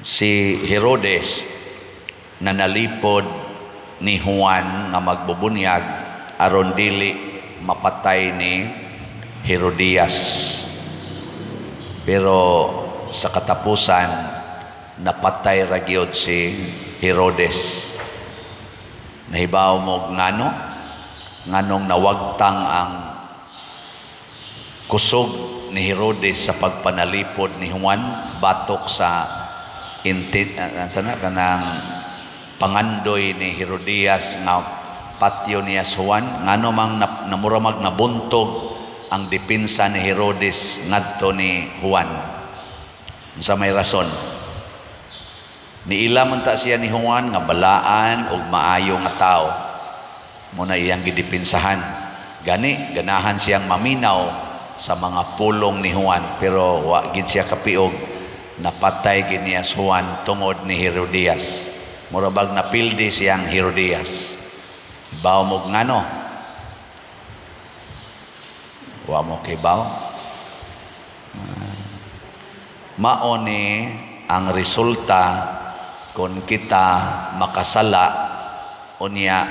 Si Herodes na nalipod ni Juan nga magbubunyag aron dili mapatay ni Herodias. Pero sa katapusan, napatay ra gyud si Herodes. Nahibaw mo ngano? Nganong nawagtang ang kusog ni Herodes sa pagpanalipod ni Juan batok sa intit sana kanang pangandoy ni Herodias nga patyo niya si Juan? Ngano mang namuramag nabuntog ang depensa ni Herodes ngadto ni Juan? Unsa may rason? Niila man ta siya ni Juan nga balaan ug maayo nga tao. Mao na iyang gidepensahan. Gani ganahan siyang maminaw sa mga pulong ni Juan, pero wa gid siya kapiog. Napatay gid niya si Juan tungod ni Herodias. Mura bag napildi siyang Herodias. Baw mo ngano? Wa mo kibaw? Mao ni ang resulta kung kita makasala, unya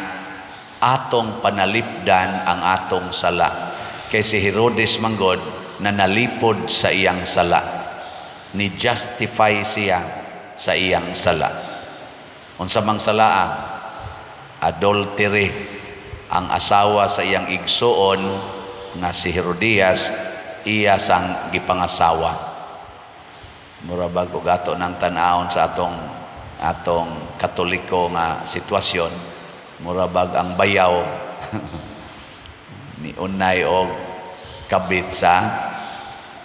atong panalipdan ang atong sala. Kay si Herodes manggod na nalipod sa iyang sala. Ni justify siya sa iyang sala. Unsa mang salaa? Adultery. Ang asawa sa iyang igsuon nga si Herodias, iya sang gipangasawa. Mura bag og ato nang tan-awon sa atong Katoliko nga sitwasyon, mura bag ang bayaw ni unay og kabit sa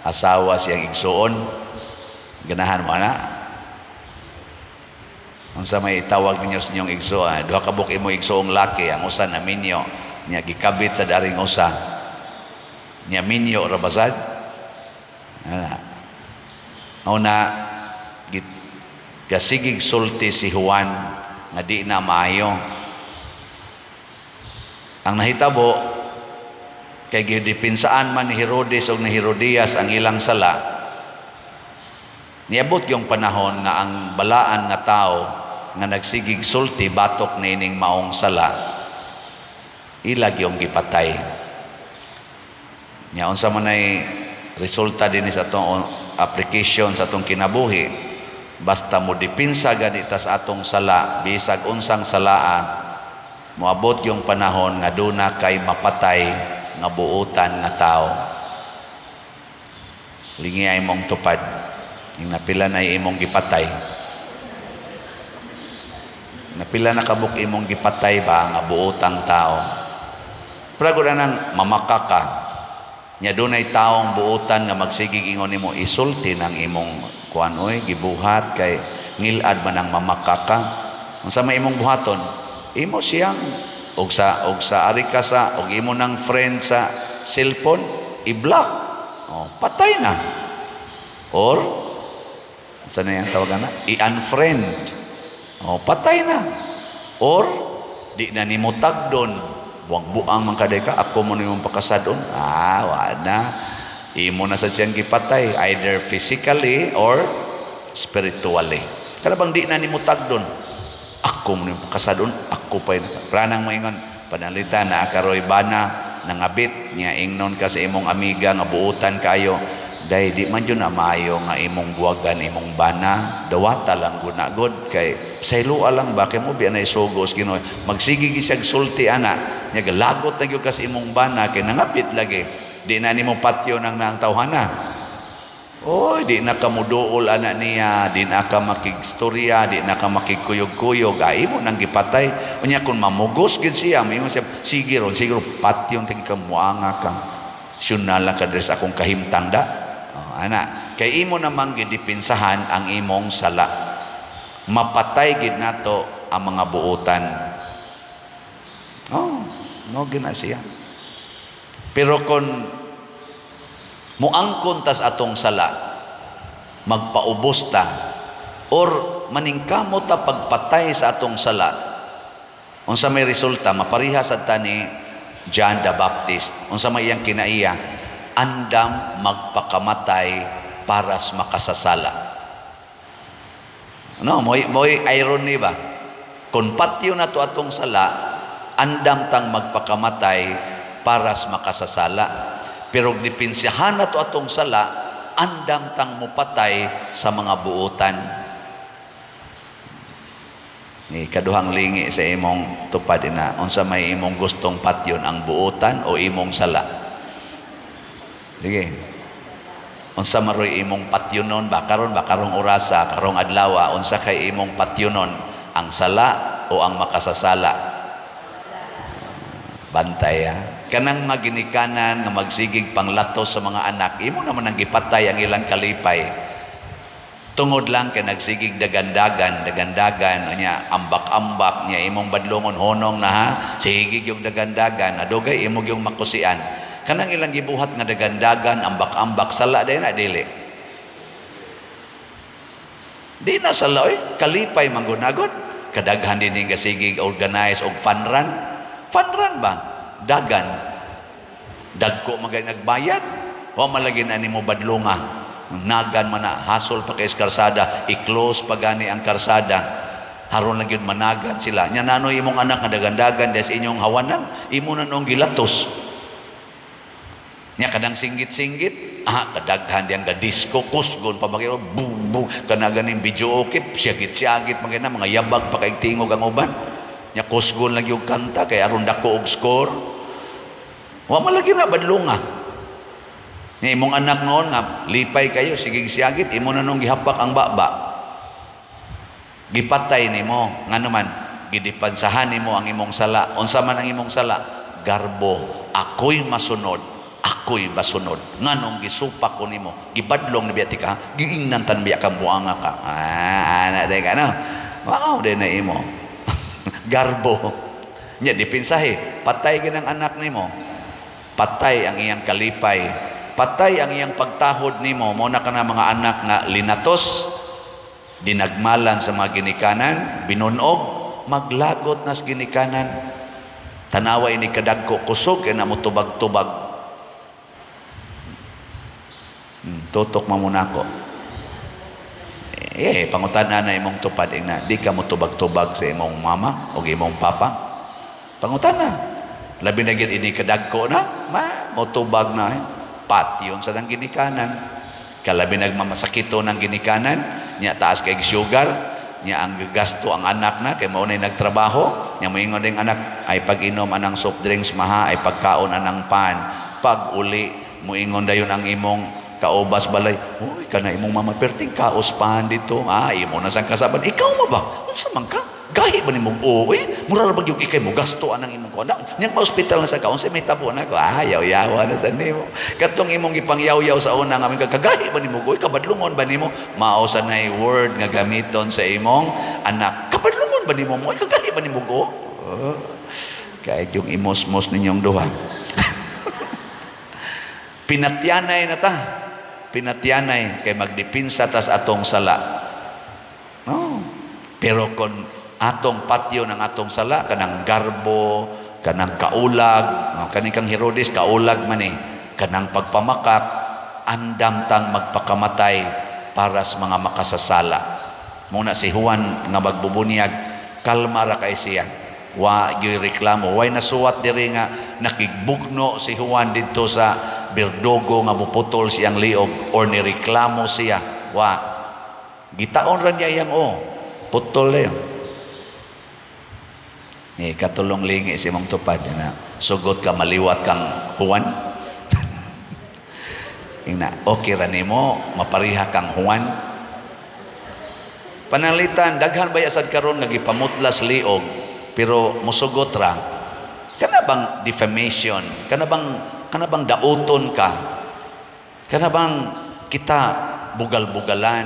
asawa siyang igsuon. Ganahan mo ana? Unsa may itawag ninyo sa inyong igsuon? Duha ka buok imo igsuong laki, ang usa na minyo nya gikabit sa daring usa nya, minyo ra basad ana. Una gasigig sulti si Juan nga di na maayo ang nahitabo kay gidepensaan man ni Herodes ug ni Herodias ang ilang sala. Niabot yung panahon nga ang balaan nga tao nga nagsigig sulti batok niining maong sala, ila gyung gipatay. Nya unsa man ay resulta dinhi sa atong application sa atong kinabuhi? Basta mo depensa gani ta sa atong sala, bisag unsang salaa, moabot yung panahon nga duna kay mapatay nga buutan nga tao. Lingi ay imong tupad. Yung napila na imong gipatay. Napila na kabuk imong gipatay ba nga buotang tao? Pero na nang mamaka ka, nya dunay taong buotan nga magsigig ingon nimo, "Isulti ng imong kuan oy, gibuhat kay ngilad man ang mamaka ka." Unsa may imong buhaton? Imo siyang og sa ari ka sa og imo nang friend sa cellphone, i-block. Oh, patay na. Or unsa na yang tawagan na? I-unfriend. Oh, patay na. Or di na nimo tagdon. "Buang-buang man kaday ka, ako mo nimong pakasadon." Ah, wa na. Imo na sa siyang gipatay, either physically or spiritually. Kada bang di na nimo tagdon. "Ako mo nimong pakasadon, ako pa yun." Pranang moingon, panalitan na karoy bana, nangabit, niya ingnon ka sa imong amiga nga buutan kayo, "Day, di man jud na maayo nga imong buwagan imong bana, dawata lang guna god kay saylua lang ba kay mo biya na isugos Ginoo." Magsige gi siyag sulti ana, nya galagot na gyud ka sa imong bana kay nangabit lagi. Di na nimo patyo nang naang tawhana. Oy, di na ka muduol ana niya, di na ka makigstorya, di na ka makigkuyog-kuyog, ay imo nang gipatay. Unya kung mamugos gid siya, moingon siya, "Sige ron, siguro patyon tagi ka, muanga ka. Syunala lang ka diri sa akong kahimtang da." Oh, ana, kay imo namang gidipinsahan ang imong sala. Mapatay gid nato ang mga buutan. Oh, no gina siya. Pero kung muangkon tas atong sala, magpaubos ta or maningkamot ta pagpatay sa atong sala, unsa may resulta? Mapariha sad ta ni John the Baptist. Unsa may iyang kinaiya? Andam magpakamatay para sa makasasala. No, mo'y irony ba? Kung patyo nato atong sala, andam tang magpakamatay para sa makasasala. Pero dipinsihan nato atong sala, andam tang mupatay sa mga buotan. Ni kaduhang lingi sa imong tupad ina, unsa may imong gustong patyon, ang buotan o imong sala? Sige. Unsa maroy imong patyonon ba karon ba, karong orasa, karong adlaw, unsa kay imong patyonon, ang sala o ang makasasala? Bantay ha. Kanang mga ginikanan nga magsigig panglatos sa mga anak, imo naman ang gipatay ang ilang kalipay. Tungod lang kay nagsigig dagandagan, dagandagan, nya ambak-ambak nya imong badlongon, "Honong na ha, sige yung dagandagan," adugay imo yung makusian. Kanang ilang gibuhat nga dagandagan, ambak-ambak, sala din na, dili? Di na sala oy, kalipay manggunagod. Kadaghan din nga sigig organize og fun run. Fun run ba? Dagan. Dagko magay nagbayad. Wa malagi na nimo badlonga. Nagan man na, hasol pa kay karsada, i-close pa gani ang karsada. Haron lang yun managan sila. Nya nanoy imong anak nga dagandagan des inyong hawanan, imo na noong gilatos. Nya kadang singgit-singgit, kadaghan diyang ga disco, kusgon pa bagay, bum bum kana ganing video okay, siyagit-siyagit mga na mga yabag pa kay tingog ang uban. Nya kusgon lang yung kanta kay aron dako og score. Wa man lagi na badlonga. Nya imong anak noon nga lipay kayo sige siyagit, imo na nung gihapak ang baba. Gipatay nimo, ngano man gidepensahan nimo ang imong sala. Unsa man ang imong sala? Garbo. Ako'y masunod, ako'y masunod. Nganong gisupak ko nimo, gibadlong ni biya ka, giingnan tan biya kang buanga ka. Ah, ana day ka no. Wow, day na imo. Garbo. Nya dipinsahe, patay ginang anak nimo. Patay ang iyang kalipay. Patay ang iyang pagtahod nimo. Mo na kana mga anak nga linatos, dinagmalan sa mga ginikanan, binunog, maglagot nas ginikanan. Tanawa ini kadagko, kusog kay na mo tubag-tubag. Tutok mo muna ko. Eh, pangutan na imong tupad ina, di ka mo tubag-tubag sa imong mama o imong papa. Pangutan na. Labi na gyud ini kadagko na, ma mo tubag na eh. Patyon sa nang ginikanan. Kalabi nagmamasakito ng ginikanan, nya taas kay sugar, nya ang gasto ang anak na kay mao nay nagtrabaho, nya moingon ding anak ay pag-inom anang soft drinks maha, ay pagkaon anang pan. Pag uli moingon dayon ang imong kaubas balay, "Uy, kana imong mama perting kaos pan dito." Ah, imo na sang kasaban, "Ikaw mo ba? Unsa man ka? Gahi ba nimong uwi? Mura ra ba gyud ikay mo gasto anang imong kuan? Nya pa ospital na sa ka, unsay may tabo na ko?" Ah, yaw-yawa na sa nimo. Katong imong gipangyaw-yaw sa una nga kagahi ba nimo, uy, kabadlungon ba nimo? Mao sa nay word nga gamiton sa imong anak. "Kabadlungon ba nimo mo? Uy, kagahi ba nimo go?" Oh. Kay yung imosmos ninyong duha. Pinatyanay na ta. Pinatyanay kay magdipinsa tas atong sala. No. Pero kung atong patyo ng atong sala, kanang garbo, kanang kaulag, no, kaning kang Herodes kaulag man eh, kanang pagpamakak, andam tang magpakamatay para sa mga makasasala. Muna si Juan nga magbubunyag, kalma ra kay siya. Wa gyud reklamo, way nasuwat diri nga nakigbugno si Juan didto sa berdugo nga muputol siyang liog or nireklamo siya. Wa gitaon ra niya iyang o putol lang. Ni katulong lingi si imong tupad na sugot ka maliwat kang Juan. Ingna, okay ra nimo mapariha kang Juan. Pananglitan daghan ba sad karon nga gipamutlas liog pero musugot ra. Kana bang defamation? Kana bang dauton ka? Kana bang kita bugal-bugalan,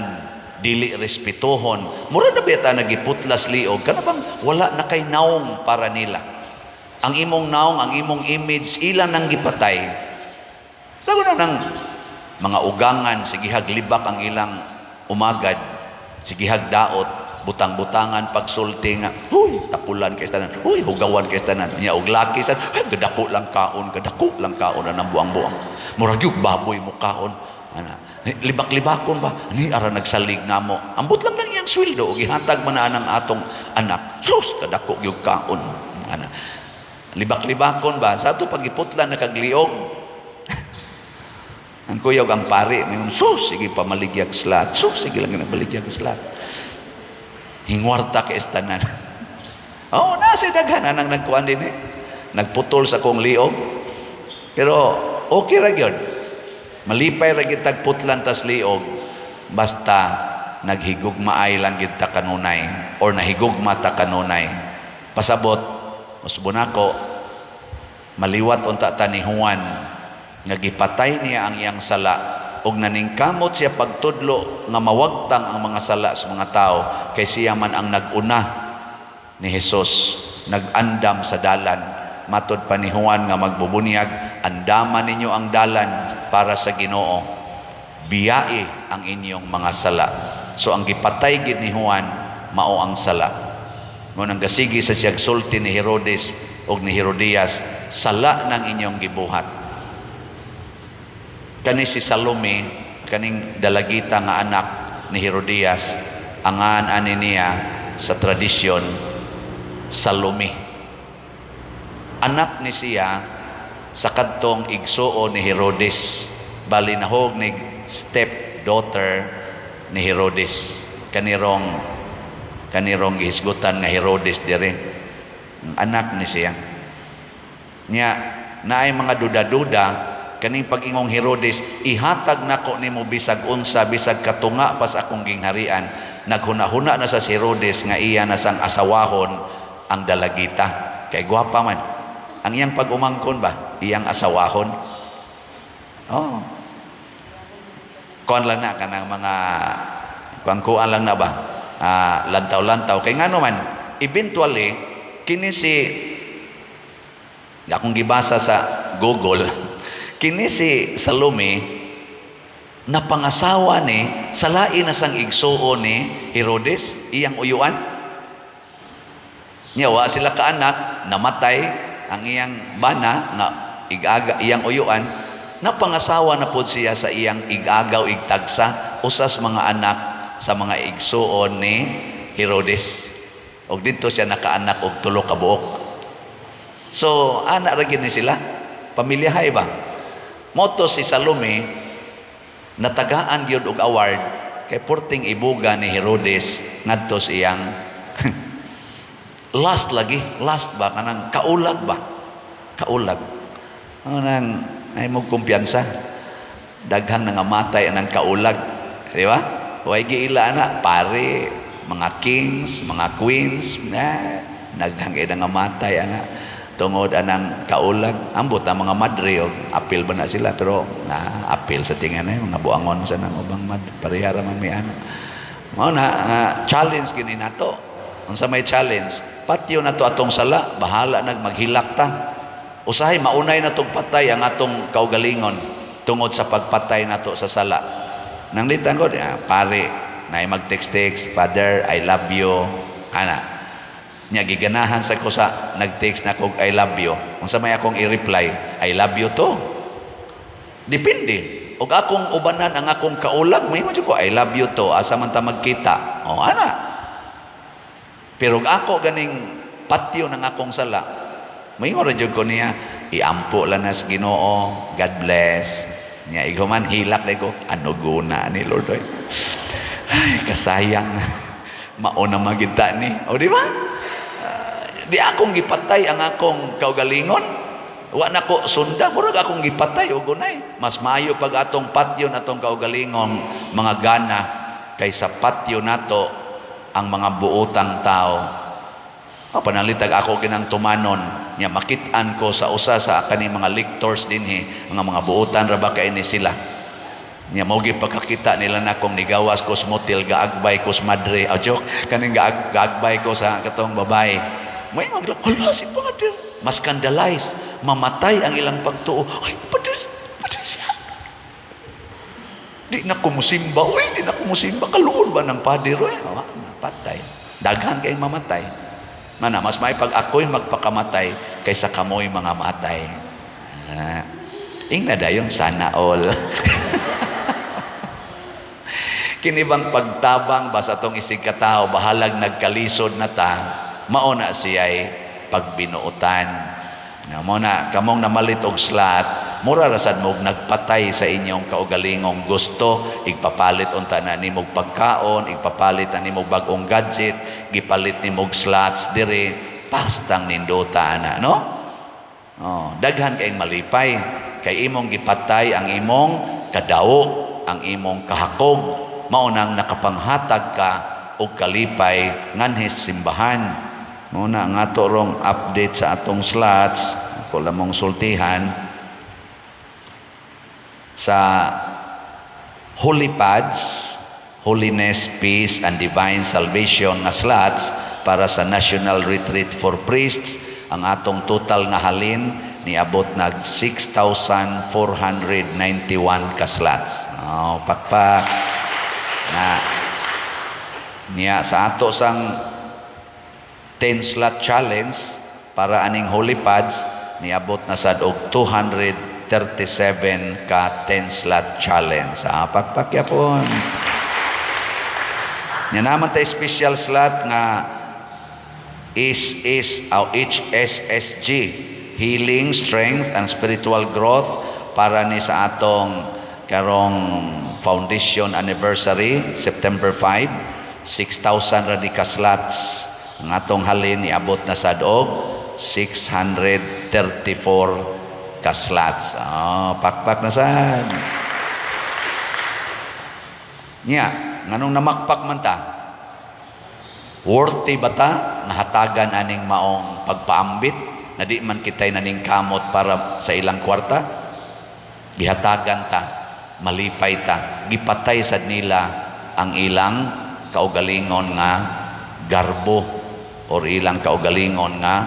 dili respetuhon? Mura na ba ta nagiputlas liog? Kana bang wala na kay naong para nila? Ang imong naong, ang imong image, ilan nang gipatay. Lago na ng mga ugangan, sigihag libak ang ilang umagad, sigihag daot, butang-butangan pagsulti nga, "Huy, tapulan kay tanan, huy, hugawan kay tanan." Nya og laki sad, "Ay, gadako lang kaon, gadako lang kaon anang buang-buang. Murag yung baboy mo kaon." Ana, libak-libakon ba? Ni ara nagsalig namo. Ambot lang nang. iyang sweldo, gihatag man na ang atong anak. Sus, kadako gyud kaon. Ana. Libak-libakon ba? Sa ato pagiputlan na kagliog. Ang kuyog ang pari, may sus, sige pamaligyag slat. Sus, sige lang na baligyag slat. Hingwarta kay estanan. Oh, nasa daghan anang nagkuan din eh. Nagputol sa kong liog. Pero okay ra gyud. Malipay ra gyud tagputlan tas liog basta naghigugmaay lang gyud ta kanunay or nahigugma ta kanunay. Pasabot, usbon ako, maliwat unta ta ni Juan nga gipatay niya ang iyang sala ug naningkamot siya pagtudlo nga mawagtang ang mga sala sa mga tao kay siya man ang nag-una ni Jesus, nag-andam sa dalan. Matod pa ni Juan nga magbubunyag, "Andaman ninyo ang dalan para sa Ginoo, biyai ang inyong mga sala." So ang gipatay gid ni Juan mao ang sala. Mo nang gasigi sa siyag sulti ni Herodes ug ni Herodias, "Sala ng inyong gibuhat." Kani si Salome, kaning dalagita nga anak ni Herodias, angan ani niya sa tradisyon Salome. Anak ni siya sa kadtong igsuon ni Herodes. Bali nahog ni step daughter ni Herodes. Kanirong gihisgutan nga Herodes dire. Anak ni siya. Nya naay mga duda-duda kaning pag-ingong Herodes, "Ihatag nako nimo bisag unsa, bisag katunga pas akong gingharian." Naghuna-huna na sa si Herodes nga iya na sang asawahon ang dalagita kay gwapa man. Ang iyang pag-umangkon ba, iyang asawahon. Oh, kuan lang na kanang mga kuan-kuan lang na ba, lantaw-lantaw kay ngano man eventually kini si, akong gibasa sa Google, kini si Salome napangasawa ni sa lain na sang igsuon ni Herodes, iyang uyuan niya. Wa sila kaanak, namatay ang iyang bana nga igaga, iyang uyuan. Napangasawa na pod siya sa iyang igagaw, igtagsa, usas mga anak sa mga igsuon ni Herodes, og didto siya nakaanak og tulo ka buok. So ana ra gid ni sila, pamilyahay ba. Moto si Salome natagaan gyud og award kay porting ibuga ni Herodes ngadto sa iyang last lagi, last ba, kanang kaulag ba, kaulag. Ano nang ay mo kumpiyansa, daghang nangamatay anang kaulag, di ba? Way giila na pare, mga kings, mga queens na daghang kay nangamatay ana tungod anang kaulag. Ambot ang mga madre og apil ba na sila, pero na apil sa tingan eh, mga buangon sa nang ubang madre, pareha ra man may ana. Mao na nga challenge kini nato. Unsa may challenge? Patyo na to atong sala, bahala nag maghilak ta. Usahay maunay na tong patay ang atong kaugalingon tungod sa pagpatay nato sa sala. Nanglitan ko, pare, na mag-text-text, "Father, I love you." Ana. Nya giganahan sa ko sa nag-text na kog "I love you." Unsa may akong i-reply? "I love you to." Depende. Og akong ubanan ang akong kaulag, may mo ko, "I love you to, asa man ta magkita?" O ana. Pero og ako ganing patyo ng akong sala, moingon ra jud ko niya, "Iampo lang nas Ginoo, God bless." Nya ighuman hilak ko, ano guna ni Lord oy. Ay, kasayang. Mao na magita ni. O di ba? Di akong gipatay ang akong kaugalingon. Wa na ko sunda, murag akong gipatay og gunay. Mas maayo pag atong patyon atong kaugalingong mga gana kaysa patyo nato ang mga buotang tao. O, panalitag ako ginang tumanon nya makit-an ko sa usa sa kani mga lectors dinhi, mga buotan ra ba kay ni sila. Nya mao gi pagkakita nila na kung nigawas ko sa motel, gaagbay ko sa madre. O joke, kaning gaagbay ko sa katong babae. May magla, "Hala si Father." Ma-scandalize, mamatay ang ilang pagtuo. "Ay, Father, Father siya. Di na ko musimba. Uy, di na ko musimba. Kaluon ba ng Father?" Uy, patay. Daghan kay mamatay. Mana, mas may pag ako'y magpakamatay kaysa kamoy mga matay. Ingna dayon, sana all. Kini bang pagtabang ba sa atong isig katao, bahalag nagkalisod na ta, mao na siya'y pagbinuotan. Nga mo na kamong namalit og slot, mura ra sad mo nagpatay sa inyong kaugalingong gusto, igpapalit unta na nimog pagkaon, igpapalit na nimog bag-ong gadget, gipalit nimog slots dire, pastang nindota ana, no? Oh, daghan kayong malipay kay imong gipatay ang imong kadawo, ang imong kahakog, mao nang nakapanghatag ka og kalipay nganhi simbahan. Mao na ang ato rong update sa atong slots, ako lamong sultihan sa Holy Pads, Holiness, Peace, and Divine Salvation nga slots para sa National Retreat for Priests, ang atong total nga halin niabot nag 6,491 ka slots. Oh, pakpak. Na niya sa ato sang 10 slot challenge para aning Holy Pads, niabot na sad og 237 ka 10 slot challenge. Ah, pakpak yapon. Nya naman tay special slot nga is aw HSSG, Healing, Strength and Spiritual Growth, para ni sa atong karong foundation anniversary, September 5, 6,000 ra di ka slots. Ang atong halin niabot na sad og 634 ka slots. Oh, pakpak na sad. Nya, nganong namakpak man ta? Worthy ba ta nga hatagan aning maong pagpaambit na di man kitay naningkamot para sa ilang kwarta? Gihatagan ta, malipay ta, gipatay sad nila ang ilang kaugalingon nga garbo or ilang kaugalingon nga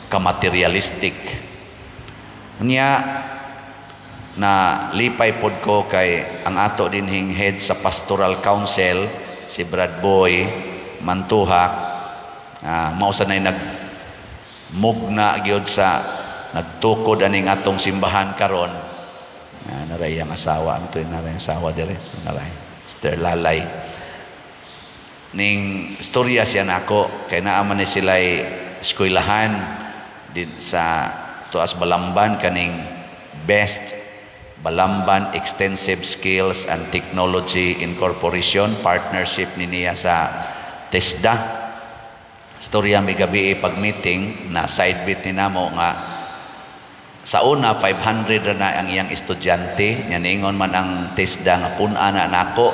kamaterialistic. Nya na lipay pod ko kay ang ato dinhing head sa Pastoral Council, si Brad Boy Mantuhak, mao sa nay nag mugna gyud sa nagtukod aning atong simbahan karon. Naray ang asawa anto, naray ang asawa dire, naray Sister Lalay. Ning istorya siya nako kay naa man ni sila'y eskwelahan din sa tuas Balamban, kaning Best Balamban Extensive Skills and Technology Incorporation, partnership ni niya sa TESDA. Istorya mi gabi pag meeting na side bit ni namo nga sa una 500 ra na ang iyang estudyante. Nya niingon man ang TESDA nga pun-a na nako,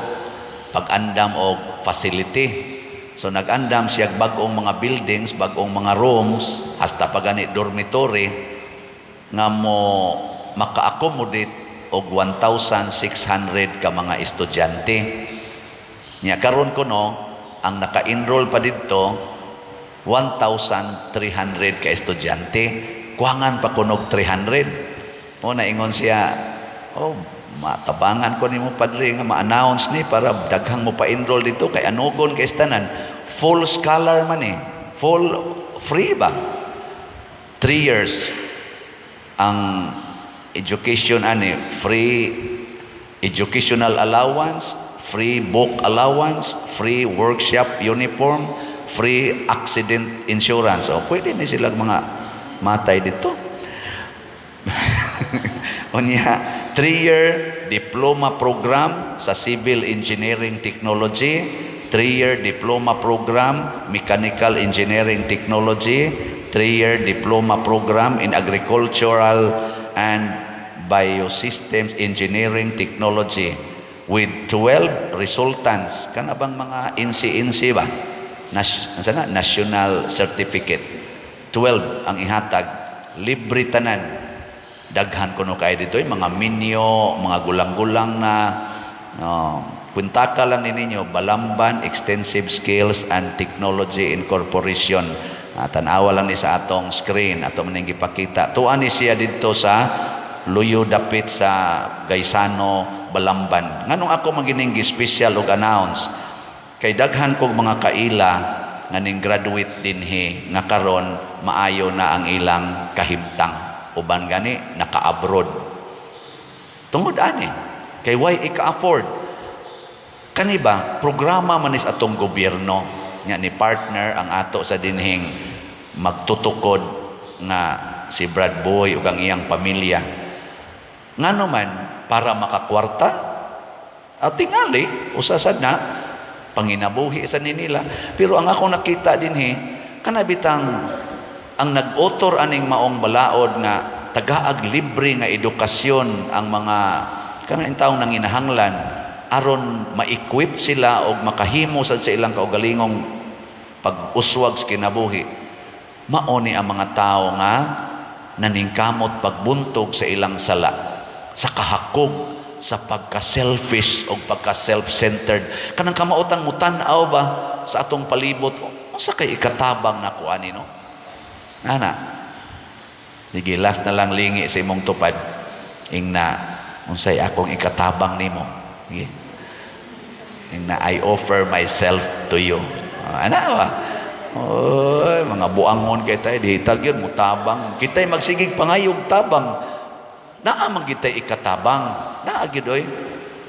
pag-andam og facility. So nag-andam siya bag-ong mga buildings, bag-ong mga rooms, hasta pa gani dormitory nga mo maka-accommodate og 1,600 ka mga estudyante. Nya karon kuno ang naka-enroll pa didto 1,300 ka estudyante. Kuwangan pa kunog 300. Mo naingon siya, "Oh, matabangan ko nimo, Padre, nga ma-announce ni para daghang mo pa-enroll dito kay anugon kay tanan. Full scholar man eh. Full free ba? 3 years ang education ani, free educational allowance, free book allowance, free workshop uniform, free accident insurance." O pwede ni sila mga matay dito. Unya, 3-year diploma program sa civil engineering technology, 3-year diploma program mechanical engineering technology, 3-year diploma program in agricultural and biosystems engineering technology with 12 resultants. Kana bang mga NC-NC ba? Nas, na? National Certificate. 12 ang ihatag. Libre tanan. Daghan kuno kay dito, eh, mga minyo, mga gulang-gulang na. Oh, kuntaka lang ni ninyo Balamban Extensive Skills and Technology Incorporation. Tan-awa lang ni sa atong screen, ato man ning gipakita. Tuan ni siya didto sa Luyo, dapit sa Gaisano, Balamban. Nganong ako magining special og announce? Kay daghan kog mga kaila nga ning graduate dinhi nga karon maayo na ang ilang kahimtang. Uban gani naka-abroad. Tungod ani kay why ika-afford. Kani ba programa man is atong gobyerno nga ni partner ang ato sa dinhing magtutukod nga si Brad Boy ug ang iyang pamilya? Ngano man? Para makakwarta? At tingali usa sad na panginabuhi sa nila. Pero ang ako nakita dinhi, kana bitang ang nag-author aning maong balaod nga tagaag libre nga edukasyon ang mga kanang taong nanginahanglan aron ma-equip sila og makahimo sad sa ilang kaugalingong pag-uswag sa kinabuhi, mao ni ang mga tao nga naningkamot pagbuntog sa ilang sala, sa kahakog, sa pagka-selfish o pagka-self-centered. Kanang kamaotang mutan-aw ba sa atong palibot, unsa kay ikatabang nako ani, no? Ana. Sige, last na lang, lingi sa imong tupad. Ingna, "Unsay akong ikatabang nimo?" Sige. Ingna, "I offer myself to you." Ah, ana ba? Oy, mga buangon kay tayo, di tag yun, mutabang. Kita'y magsigig pangayog tabang. Naa man kita'y ikatabang. Naa gyud oy.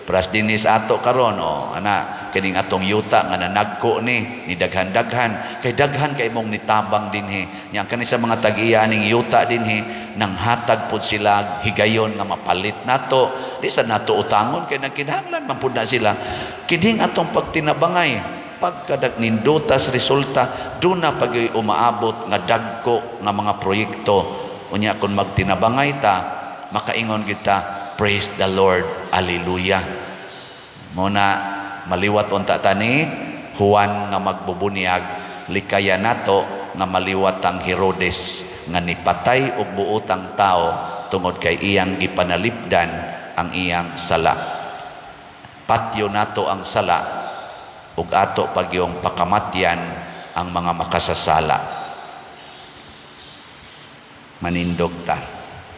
Pras dinis ato karon, oh, ana, kining atong yuta nga nanagko ni daghan-daghan kay daghan kay mong nitabang dinhi. Nya kani sa mga tag-iya aning yuta dinhi, nang hatag pud sila higayon nga mapalit nato. Di sa nato utangon kay nagkinahanglan man pud na sila. Kining atong pagtinabangay, pagkadag nindutas resulta, duna pag umaabot nga dagko nga mga proyekto. Unya kung magtinabangay ta, makaingon kita, "Praise the Lord, Alleluia." Muna maliwat unta tani Juan nga magbubunyag, likaya nato nga maliwat ang Herodes nga nipatay og buotang tao tungod kay iyang gipanalipdan ang iyang sala. Patyo nato ang sala ug ato pagyong pakamatyan ang mga makasasala. Manindog ta.